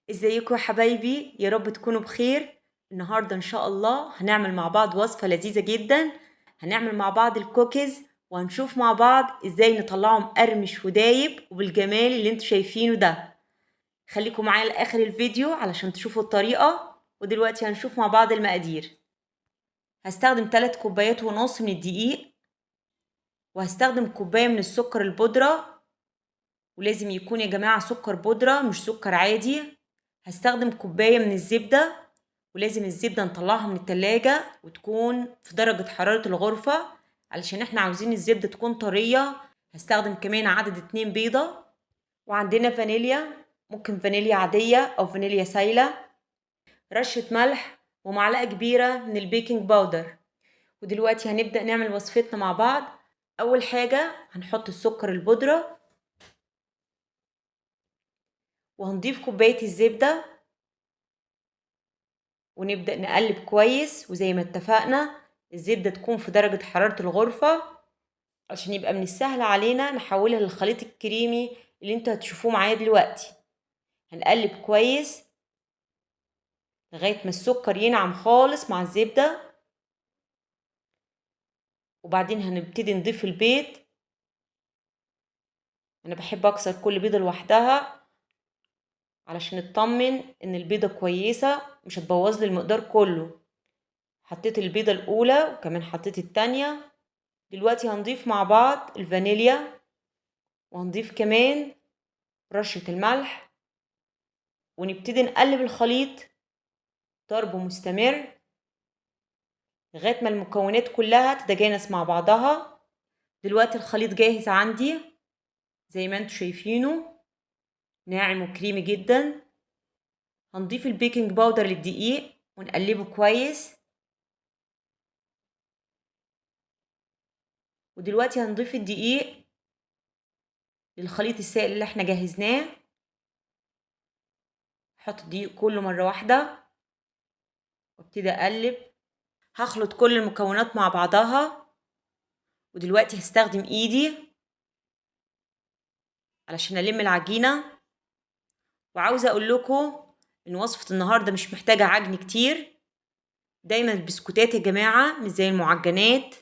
ازيكم يا حبايبي؟ يا رب تكونوا بخير. النهارده ان شاء الله هنعمل مع بعض وصفه لذيذة جدا. هنعمل مع بعض الكوكيز وهنشوف مع بعض ازاي نطلعه مقرمش ودايب وبالجمال اللي انتوا شايفينه ده. خليكم معايا لاخر الفيديو علشان تشوفوا الطريقة. ودلوقتي هنشوف مع بعض المقادير. هستخدم 3 كوبايات ونص من الدقيق، وهستخدم كوباية من السكر البودره، ولازم يكون يا جماعة سكر بودره مش سكر عادي. هستخدم كوباية من الزبدة، ولازم الزبدة نطلعها من التلاجة وتكون في درجه حرارة الغرفة علشان احنا عاوزين الزبدة تكون طرية. هستخدم كمان عدد 2 بيضة، وعندنا فانيليا، ممكن فانيليا عادية او فانيليا سايله، رشه ملح، ومعلقة كبيرة من ال baking powder. ودلوقتي هنبدا نعمل وصفتنا مع بعض. اول حاجة هنحط السكر البودره، وهنضيف كوباية الزبدة، ونبدا نقلب كويس. وزي ما اتفقنا الزبدة تكون في درجه حرارة الغرفة عشان يبقى من السهل علينا نحولها للخليط الكريمي اللي انتوا هتشوفوه معايا دلوقتي. هنقلب كويس لغاية ما السكر ينعم خالص مع الزبدة، وبعدين هنبتدي نضيف البيض. انا بحب اكسر كل بيضة لوحدها علشان اطمن ان البيضة كويسة مش هتبوظ لي المقدار كله. حطيت البيضة الاولى وكمان حطيت التانية. دلوقتي هنضيف مع بعض الفانيليا، وهنضيف كمان رشه الملح، ونبتدي نقلب الخليط ضرب مستمر لغاية ما المكونات كلها تتجانس مع بعضها. دلوقتي الخليط جاهز عندي زي ما انتم شايفينه، ناعم وكريمي جدا. هنضيف ال baking powder للدقيق ونقلبه كويس. ودلوقتي هنضيف الدقيق للخليط السائل اللي احنا جهزناه. هحط الدقيق كله مرة واحدة وابتدي اقلب. هخلط كل المكونات مع بعضها. ودلوقتي هستخدم ايدي علشان الم العجينة. وعاوزه اقول لكم ان وصفه النهارده مش محتاجه عجن كتير. دايما البسكوتات يا جماعة مش زي المعجنات،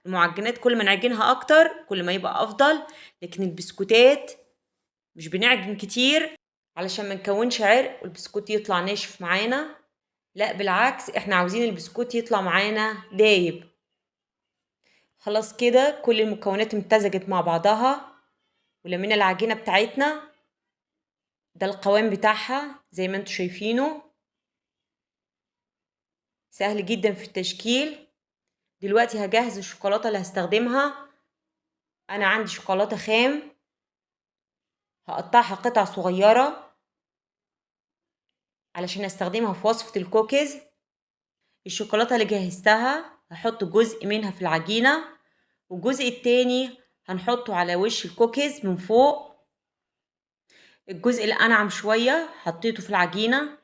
المعجنات كل ما نعجنها اكتر كل ما يبقى افضل، لكن البسكوتات مش بنعجن كتير علشان ما نكونش عرق والبسكوت يطلع ناشف معانا. لا بالعكس، احنا عاوزين البسكوت يطلع معانا دايب. خلاص كده كل المكونات امتزجت مع بعضها ولمينا العجينة بتاعتنا. ده القوام بتاعها زي ما انتم شايفينه، سهل جدا في التشكيل. دلوقتي هجهز الشوكولاتة اللي هستخدمها. انا عندي شوكولاتة خام، هقطعها قطع صغيرة علشان استخدمها في وصفة الكوكيز. الشوكولاتة اللي جهزتها هحط جزء منها في العجينة، والجزء التاني هنحطه على وش الكوكيز من فوق. الجزء اللي انعم شوية حطيته في العجينة،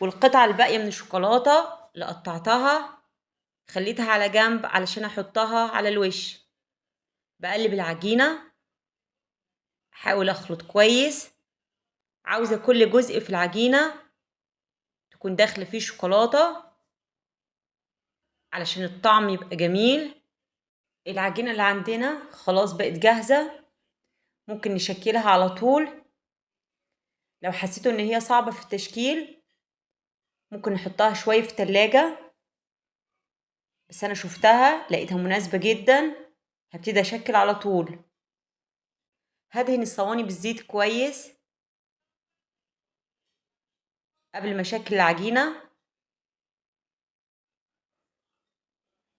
والقطعة الباقية من الشوكولاتة اللي قطعتها خليتها على جنب علشان احطها على الوش. بقلب العجينة، احاول اخلط كويس. عاوزة كل جزء في العجينة تكون داخلة فيه شوكولاتة علشان الطعم يبقى جميل. العجينة اللي عندنا خلاص بقت جاهزة، ممكن نشكلها على طول. لو حسيتوا ان هي صعبة في التشكيل ممكن نحطها شوية في التلاجة، بس انا شفتها لقيتها مناسبة جدا، هبتدي اشكل على طول. هدهن الصواني بالزيت كويس قبل ما اشكل العجينة.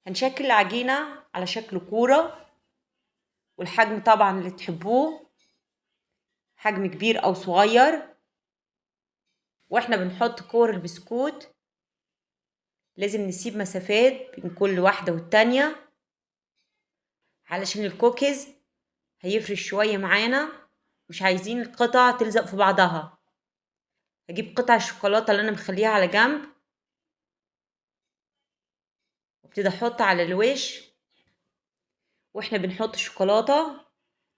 هنشكل العجينة على شكل كورة، والحجم طبعا اللي تحبوه، حجم كبير او صغير. واحنا بنحط كور البسكوت لازم نسيب مسافات بين كل واحدة والتانية علشان الكوكيز هيفرش شوية معانا، مش عايزين القطع تلزق في بعضها. هجيب قطع الشوكولاتة اللي انا مخليها على جنب وابتدي احط على الوش. واحنا بنحط الشوكولاتة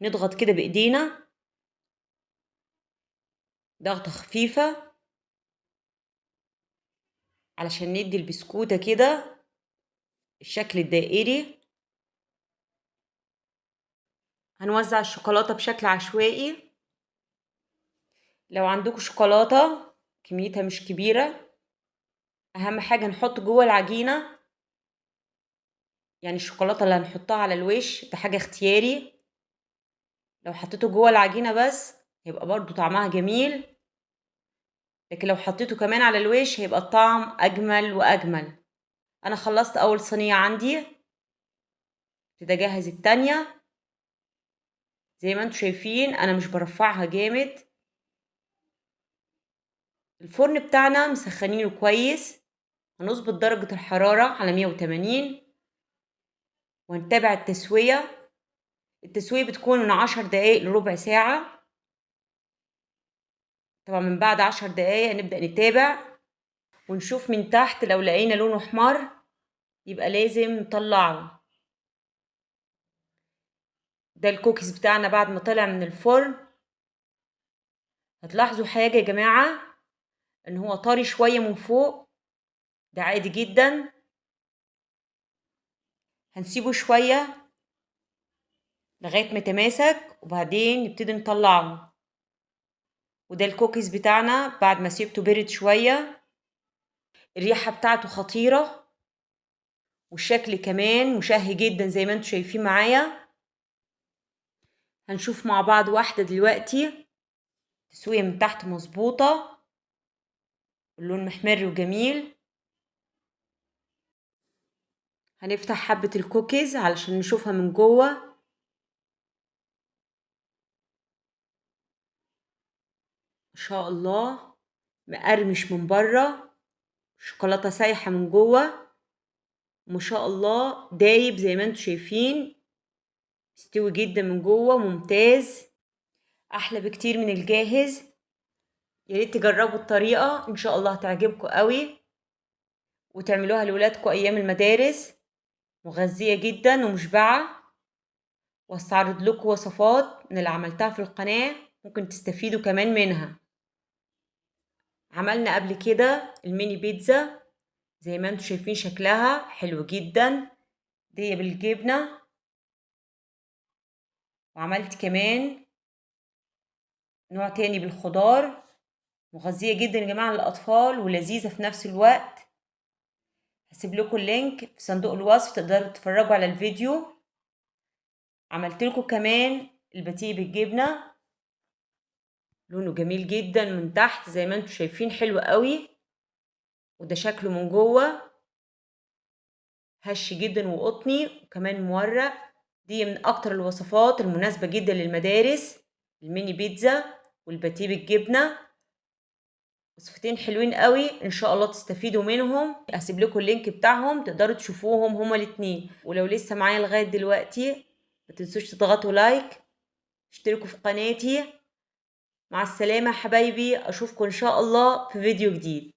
نضغط كده بايدينا ضغطة خفيفة علشان ندي البسكوتة كده الشكل الدائري. هنوزع الشوكولاتة بشكل عشوائي. لو عندكم شوكولاتة كميتها مش كبيرة، اهم حاجة نحط جوه العجينة، يعني الشوكولاتة اللي هنحطها على الوش ده حاجة اختياري، لو حطيته جوه العجينة بس هيبقى برضو طعمها جميل، لكن لو حطيته كمان على الوش هيبقى الطعم اجمل واجمل. انا خلصت اول صينية عندي، ابتدي اجهز التانية. زي ما انتم شايفين انا مش برفعها جامد. الفرن بتاعنا مسخنينه كويس، هنظبط درجة الحرارة على 180 وهنتابع التسوية. التسوية بتكون من 10 دقايق لربع ساعة. طبعا من بعد 10 دقايق نبدأ نتابع ونشوف من تحت، لو لقينا لونه احمر يبقى لازم نطلعه. ده الكوكيز بتاعنا بعد ما طلع من الفرن. هتلاحظوا حاجة يا جماعة، ان هو طري شوية من فوق، ده عادي جدا. هنسيبه شوية لغاية ما يتماسك وبعدين نبتدي نطلعه. وده الكوكيز بتاعنا بعد ما سيبته برد شوية، الريحة بتاعته خطيرة والشكل كمان مشهي جدا زي ما انتم شايفين معايا. هنشوف مع بعض واحدة دلوقتي، تسوية من تحت مظبوطة، اللون محمر وجميل. هنفتح حبة الكوكيز علشان نشوفها من جوه. ما شاء الله مقرمش من بره، شوكولاتة سايحة من جوه، ما شاء الله دايب زي ما انتم شايفين، مستوي جدا من جوه، ممتاز، احلى بكتير من الجاهز. يا ريت تجربوا الطريقة، ان شاء الله هتعجبكم قوي وتعملوها لولادكم ايام المدارس. مغذية جدا ومشبعة، واستعرض لكم وصفات من اللي عملتها في القناة ممكن تستفيدوا كمان منها. عملنا قبل كده الميني بيتزا زي ما انتم شايفين شكلها حلو جدا، دي بالجبنة. وعملت كمان نوع تاني بالخضار، مغذية جدا يا جماعة للأطفال ولذيذة في نفس الوقت. هسيب لكم ال link في صندوق الوصف تقدروا تتفرجوا على الفيديو. عملت لكم كمان الباتيه بالجبنة، لونه جميل جدا من تحت زي ما انتم شايفين، حلو قوي. وده شكله من جوه هش جدا وقطني وكمان مورق. دي من اكتر الوصفات المناسبة جدا للمدارس، الميني بيتزا والباتيه بالجبنة، وصفتين حلوين قوي ان شاء الله تستفيدوا منهم. هسيب لكم ال link بتاعهم تقدروا تشوفوهم هما الاتنين. ولو لسه معايا لغاية دلوقتي ما تنسوش تضغطوا like، اشتركوا في قناتي. مع السلامة حبايبي، اشوفكم ان شاء الله في فيديو جديد.